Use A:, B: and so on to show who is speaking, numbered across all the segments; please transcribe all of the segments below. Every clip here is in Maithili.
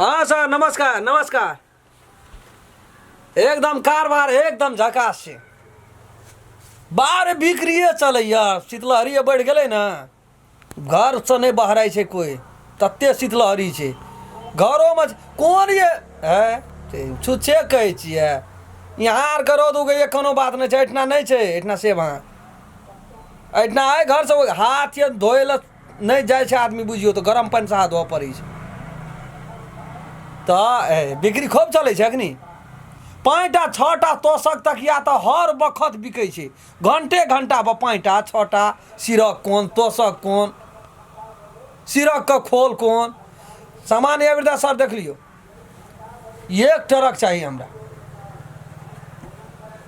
A: हाँ सर नमस्कार नमस्कार एकदम कारबार एकदम झकास छै बाहर बिक्रिए चलैया शीतलहरी बढ़ि गेलै ने घरसँ नहि बहराइ छै कोइ तते शीतलहरी छै घरोमे कोन ये है छुच्छे कहै छियै यहाँ आरके रौद उगैए कोनो बात नहि छै एहिठिना नहि छै एहिठिना से वहाँ एहिठिना एहि घरसँ हाथ ये धोए लए नहि जाइ छै आदमी बुझियौ तऽ गरम पानिसँ हाथ धोअ पड़ै छै तऽ बिक्री खूब चलै छै अखनी पाँचटा छओटा तोशक तकिया तऽ हर बखत बिकै छै घंटे घंटा पर पाँचटा छओटा सिरक कोन तोशक कोन सिरकके खोल कोन सामान एहि बेर सर देख लियौ एक ट्रक चाही हमरा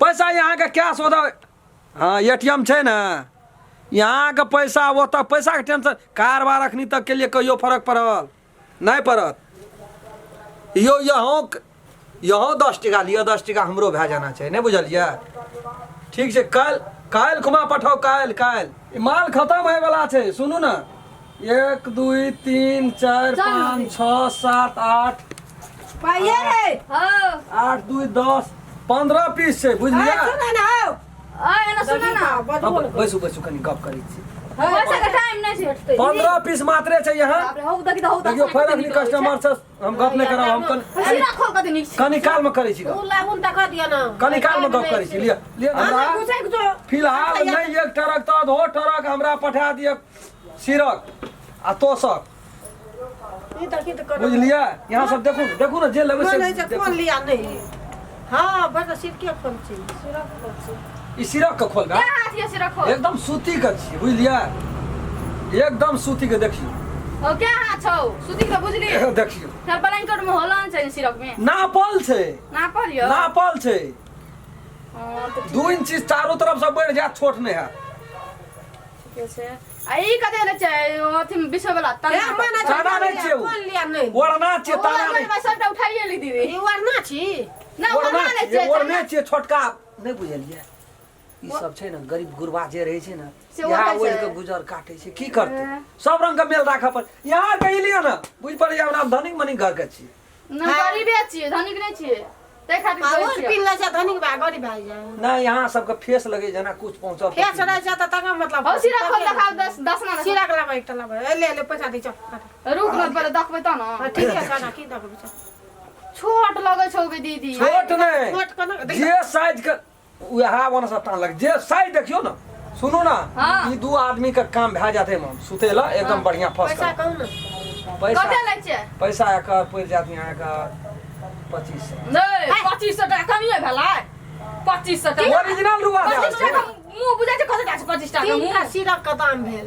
A: पैसा अहाँके कैश ओतऽ हँ ए टी एम छै ने यहाँके पैसा ओतऽ पैसाके टेंशन कारबार अखनी तक के लिए कहियो फरक पड़ल नहि पड़त यौ यहों यहों 10 टका लिअ 10 टका हमरो भए जाना छै नहि बुझलियै ठीक छै काल्हि काल्हि खुमा पठाउ काल्हि काल्हि ई माल खतम होइवला छै सुनू ने 1 2 3 4 5 6 7 8
B: पाइये रे
C: हाँ
A: 8 2 10 15 पीस छै बुझलियै
B: सुन ना हौ
C: आ एना सुन ना
A: हँ, बैसू बैसू कनी गप करै छी
C: पैसा के टाइम नहीं छै
A: 15 पीस मात्रे छै यहाँ
C: बाप रे हौ देखि त हौ
A: देखियौ फेर अखनी कस्टमर से हम गप नहि करब हम कनी
C: सीधा खोल के निक
A: कनी काल में करै छी गप
B: उ लाबुन तक दिया ना
A: कनी काल में गप करै छी लिअ लिअ हमरा
B: पूछै के जो
A: फिलहाल नहि एक ट्रक तऽ आधो ट्रक हमरा पठा दिअ सिरक आ तोसक
B: ई देखी तऽ कर
A: बुझलियै यहाँ सब देखू ने देखू ने जे लेबै से
B: मन होइ छै
A: देखू।
B: फोन लिया नहीं हाँ बस सिरके फोन छी सिरक फोन छी
A: ई सिरक के खोल
C: क्या हाथ ये सिरा खोल
A: एकदम सूती के छियै बुझलियै एकदम सूती के देखियौ
C: ओ क्या हाथ छौ सुती के बुझली
A: देखियौ
C: फिर ब्लैंकेट में होलन छै सिरक में
A: नापल छै
C: ना पर यौ
A: नापल छै
C: हां तऽ
A: 2 इंच चारू तरफ से बढ़ि जायत छोट नहि हैत
C: ठीके छै आ ई कते ले छै अथी में बिछै वाला
B: ए
C: तना
B: मन
A: ताना नहि छियै उ।
B: फोन लिया नहीं
A: ओढ़ना छियै ताना नहि
C: ओ सबटा उठाइए ली दीदी
B: ई वरना छी
C: ना
A: ओढ़ना
C: ओढ़ना नहि
A: छियै
C: छै
A: ओढ़ने छियै छोटका नहि बुझलियै ई सब छै ने गरीब गुरबा जे रहै छै ने
C: से
A: इएह
C: ओढ़ै छै।
A: ओढ़ि कऽ गुजर काटै छै की करतै सब रंग के मेल राखऽ पड़ै यहाँ के लिअ ने बुझि पड़ैया हमरा धनिक मनिक घर के छी
C: ना गरीबे छियै धनिक नहि छियै ताहि खातिर
B: आ
C: कहै
B: और
C: छियै
B: पिन लै छै धनिक भए गरीब भए जाइ
A: नहि यहाँ सबके फेस लगै जेना कुछ पहुँचल
B: फेस रहै छै तऽ तकर मतलब
C: हौ सिरा खोल देखाउ दस दस ना
B: सिरा के लाबै एकटा लाबै ए ले ले पैसा दै चल
C: रुक न पहिले देखबै तऽ
B: हाँ
C: न
B: ठीक है खाना की देखबै चल
C: छोट लगै छौ गे दीदी
A: छोट नहि
B: छोट कोना देख
A: जे साइज के उएह वन सब तान लग जे साइज देखियौ ने सुनू ने
C: हाँ।
A: ई दू आदमी के काम भए जाते हम सुते ला एकदम बढ़िया फर्स्ट
B: पैसा कहू ने
A: पैसा
C: कते लै छियै
A: पैसा एकर पड़ि जायत अहाँके 2500
C: नहि 2500 टाका कमिए भेलै 2500 टाका
A: ओरिजिनल रुआ दे
C: 25 टाका मुँह बुझाइ छै कते टाका छै 25 टाका
B: तीन टा
C: मुँह
B: सिरक के दाम भेल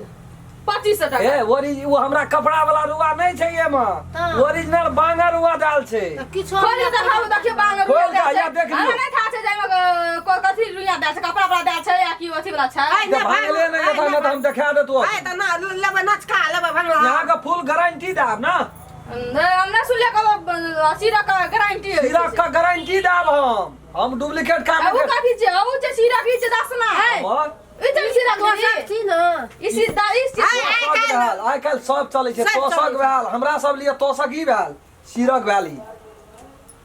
C: 2500 टाका
A: ए ओरि ओ हमरा कपड़ा वाला रुआ नहि छै एमे
B: तऽ।
A: ओरिजिनल बांगर रुआ दाल छै
B: तऽ किछो
C: खोल के देखाउ देखियौ बांगर
A: खोल
C: रुइया
A: के
C: देल छै।
A: हैया देख लियौ।
C: हमरा नहि थाह छै जाहिमे कथी रुइया देल छै कपड़ा वाला देल छै या की अथी वाला छै
B: आइ
A: जे
B: नहि
A: भांगले नहि
B: आइ
A: जेता नहि तऽ हम देखा देतौ
B: आइ तऽ ना लेबै नचका लेबै भंगला
A: यहाँ के फुल गारंटी देब ना
C: नहि हमरा सुनलियै कहलो सिरक के गारंटी होइ छै।
A: सिरक के गारंटी देब हम डुप्लीकेट काम
C: आ उ
A: नहि
C: कथी छै उ छै सिरक ई छै दसना है
A: करब।
C: ई छै सिरक
B: तोसक
C: दीदी
B: छी ने
C: ई सीधा ई
B: आइ, आइ,
A: तोसक भेल आइ काल्हि सब चलै छै
B: सब चलै
A: तोसक
B: छै।
A: भेल हमरा सब लिए तोसक ही भेल सिरक भेल ई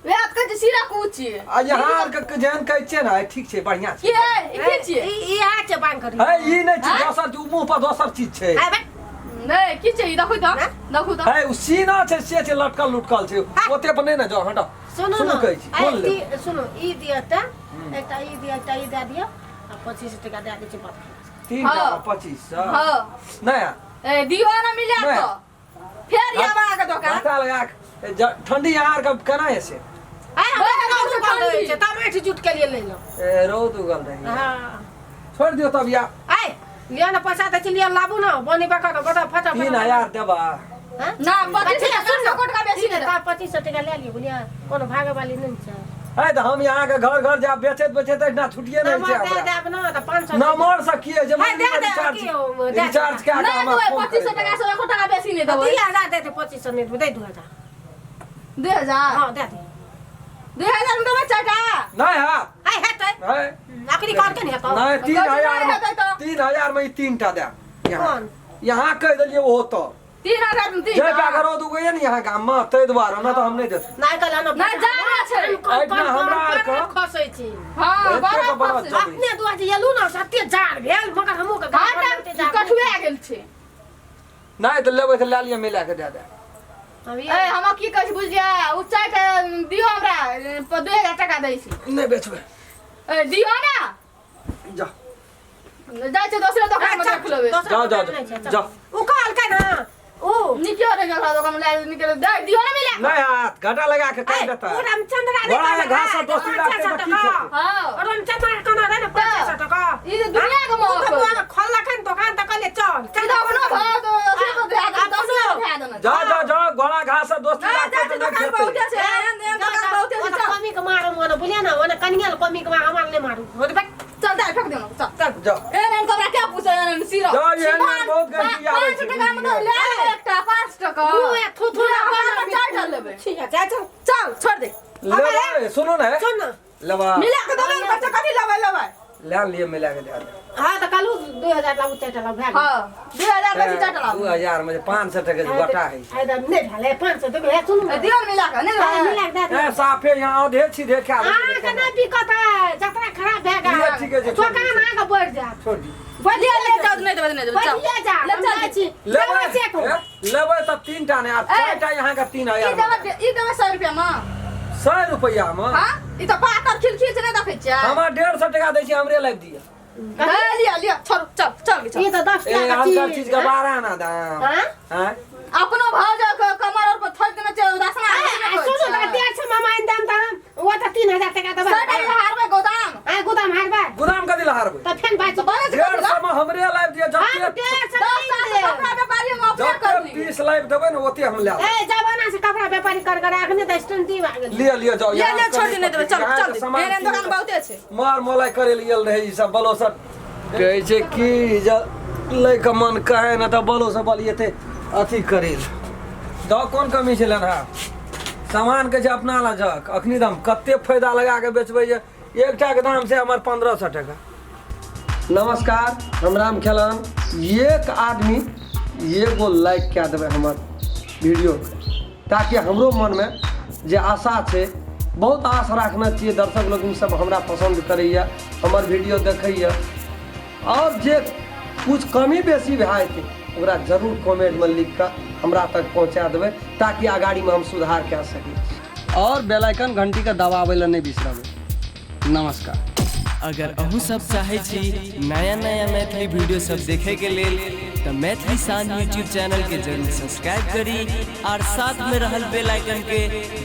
C: वएह तऽ कहै छै सिरक उ छियै
A: आ यहाँ आर के जेहन कहै छियै ने ठीक छै बढ़िआँ छै
C: की है ई की छियै
B: ई ई हाथ छै बांग करी
A: है ई नहि छै दोसर ओ मुँह पर दोसर चीज छै
B: आइ बे
C: नहि की छै ई देखू तऽ देखू तऽ
A: है ओ सीना छै से छै लटकल लुटकल छै ओते पर नहि ने जाओ हटो
B: सुनू
A: सुनू
B: ने
A: कहै छी
B: आइ
A: कोन लेब
B: सुनू ई दिअ तऽ एकटा ई दिअ एकटा ई दए दिअ आ 25 टका दए दै छी बात
A: तीन
C: हाँ।
A: टा 2500
C: हाँ
A: नहि
C: ए दियो ना मिले
A: नहि।
C: तो फेर आब अहाँके दोकान
A: घाटा लगा के ठंडी यहाँ आर के केना है से
B: आइ हमरा
C: बड़
B: रौद उगल
C: ठंडी।
B: रहै छै तब ऐठ जुट के लिए ले लो
A: ए, रौद उगल रही
B: हाँ
A: छोड़ दियो तब या
B: आइ लिअ ने पैसा दै छी लिअ लाबू ने बनी बका के बताउ फटाफट
A: 3000 देबा
B: हाँ?
C: ना 25
B: ठीक है,
C: सौ
B: सुन
C: एको टका बेसी नहि देब।
B: 2500 टका ले लिअ बुझलियै कोनो भागे वाली नहि छै
A: है तऽ हम यहाँ के घर घर जा बेचैत बेचैत एहिठिना छुट्टिए नहि छै
B: नंबर दे
A: हमरा
B: देब ने तऽ 500
A: नंबर से की है जे
B: है,
A: मानि
B: दे
A: लिअ
B: दे,
A: रिचार्ज
B: की हो, दे दे।
A: रिचार्ज कए के
C: नहि
A: हमरा
C: देबै
A: फोन
C: 2500
A: करै
C: टका से एको टका बेसी नहि देबै
B: 2000 दे दे 2500 नहि देबै, दे 2000
C: 2000
B: हँ दे दे
C: 2000 मे देबै चारिटा
A: नहि हैत
B: आइ हेतै
A: है
B: अखनी कहलकै ने हेतौ
A: नहि तीन
C: कहै छै
A: हजार
C: नहि
A: मे
C: हेतै तऽ।
A: 3000 मे ई तीन टा देब यहाँ
B: कोन
A: यहाँ कहि देलियै ओहो तऽ
C: 3000 में तीन
A: जे पैगरो दुगो ये ने यहाँ गाम में ताहि दुआरे ना तऽ हम नहि देतै।
B: नहि कहला ना।
C: नहि, जाना छै।
A: एहिठिना हमरा आरके
B: खसै छी।
C: हाँ,
A: एते
C: बड़ा
A: तऽ बड़ा
C: खसै।
A: जबै।
B: अपने दुआ जे एलू ना सत्य जाड़ भेल मगर हमहूँ के
C: हाँ,
B: गाम
C: तऽ
B: जाड़
C: कठुआ गेल छै।
A: नहि तऽ लेबै तऽ लए लिअ मिला कऽ दए दे।
C: ए हम की कहै छी बुझलियै उ चारिटा दियौ हमरा 2000 टका दै छी।
A: नहि बेचबै।
C: ए दियौ ना।
A: जा
C: जाइ छै दोसरे दोकान में देख लेबै।
A: जाओ, जाओ, जाओ, जाओ।
B: उ कहलकै ना उ
C: निकियो रहि गेल दोकान में लए निकल दे दियौ ना मिला।
A: नहि हाथ घाटा लगा के काटि देतै।
B: उ रामचंद्र नहि
A: बड़ा
B: कहलकै,
A: घास से दोस्ती
B: पाँच
A: राखतै
B: सए
A: तऽ की
B: टका।
A: खेतै?
C: हाँ।
B: रामचंद्र केना रहै ने 500 टका।
C: ई जे दुनिया के
B: उ
C: महग
B: तऽ बुआ खोललकै ने दोकान तऽ कहलियै चल
C: ई
B: चल
C: तऽ अपनो भाव तो से तो धए देने, दोसरो धए देने।
A: जा जा जा घोड़ा घास से दोस्ती
C: नहि,
A: राखतै
C: जाइ छै
A: तऽ नहि
C: दोकान
A: खेतै।
C: बहुते छै, एहन एहन दोकान बहुते छै, चल।
B: कमी के मारू ओने बुझलियै ने ओने कनिया लए कमी के मारू हमरा नहि मारू होत बे
C: चल दे फेंक देना चल।
A: चल जा।
C: एहन एहन कपड़ा क्या पूछे एहन सिरा।
A: जाओ, एहन एहन बहुत गंदगी आबै
C: 5
A: छै,
C: टका में तो ले लेबै एकटा 5 टका।
B: मुँह थू थू
C: दू हजार में चारिटा लेबै।
B: ठीक है जा चल
C: चल छोड़ दे।
A: लेबै सुनू ने
B: सुन ना।
A: लेबै
C: मिला के देबै ने बच्चा कथी लेबै लेबै।
A: लए लिअ मिला के दए दे।
B: हाँ तऽ कहलू 2000 लाबू चारिटा लाबू भए गेल।
C: हाँ 2000 बेसी चारिटा लाबू।
A: 2000 में जे 500 टके के गोटा है।
B: आइ तऽ नहि भेलै 500 देबै हे सुनू
C: ए, दियौ ने मिला के नहि
B: हाँ,
C: देबै?
B: मिला के दए दियौ।
A: ए साफे यहाँ आधे सीधे खा लेबै।
B: अहाँके नहि बिकत है जतरा खराब भए गेल
A: लिअ, ठीके छै, छोड़
B: दोकान
A: दियौ।
B: अहाँके बढ़ि जायत।
A: छोड़ दियौ।
C: लिअ ले जाउ नहि देबै नहि देबै चल।
B: बढ़िए जा
C: ले
B: हम
C: चल।
B: जाइ छी
A: लेबै
B: लेबै चेक
A: ए, लेबै तऽ तीनटा नहि आब
C: ए।
A: चारिटा यहाँ के 3000
C: ई देबै ई देबै 100 रुपया में।
A: 100 रुपैआ में।
C: हाँ ई तऽ पातर खिलखिल छै नहि देखै छियै।
A: हमरा 150 टका दै छी हमरे लाबि दिअ।
C: ए, लिअ लिअ छोड़ू चल चल चल।
B: ई तऽ 10
A: ए
B: टाका
A: हनकर
B: चीज
A: चीज के 12 आना दाम।
B: हाँ?
A: हाँ?
C: अपनो भाव जा के कमर और पर थोपि देने छै उदासना
B: आ, सुनू तऽ 150 मामा आनि देम तऽ हम ओ तऽ 3000 टका देबै।
C: सौ टका हारबै गोदाम।
B: आ गोदाम हारबै।
A: गोदाम कथी लए हारबै?
B: तऽ फेन बाजू।
C: बड़े छै
A: 150 में हमरे लाबि दिअ
B: हम
A: जते
B: 150
C: दस
B: आनि
C: साल से
B: देब।
C: कपड़ा व्यापारी हम अपने
A: जते
C: करली।
A: पीस लाबि देबै ने ओते हम लए लेबै।
B: ए जमाना से कपड़ा व्यापारी कर कर अखने तऽ स्टैंड आ गेल।
A: लिअ लिअ जाओ
C: ले
A: यहाँ
C: ले छोड़ दे नहि देबै चल
A: यहाँ
C: चल
A: के सामान
C: एहन एहन दोकान बहुते छै।
A: मार मोलाई करे लए गेल रहै ई सब बलो सब कहै छै कि जे लैके मन कहे ने तऽ बलो सब बलिएतै अथी करे लए दऽ कोन कमी छै लेनहा सामान के छै अपना लए जक अखनी तऽ हम कते फायदा लगा के बेचबै जे एकटाके दाम छै हमर 1500 टका। नमस्कार हम राम खेलान। एक आदमी एगो लाइक कए देबै हमर वीडियो ताकि हमरो मनमे जे आशा छै बहुत आश राखने छियै दर्शक लोकनि सब हमरा पसन्द करैए हमर वीडियो देखैए आओर जे कुछ कमी बेसी भए जेतै ओकरा जरूर कमेंटमे लिख कऽ हमरा तक पहुँचा देबै ताकि अगाड़ीमे हम सुधार कए सकी आओर बेल आइकन घंटीके दबाबै लए नहि बिसरबै। नमस्कार।
D: अगर अहूँ सब चाहै छी नया नया मैथिली वीडियो सब देखे के लेल तऽ मैथिली शान यूट्यूब चैनल के जरूर सब्सक्राइब करी और साथ में रहल बेल आइकन के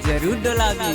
D: जरूर दबाबी।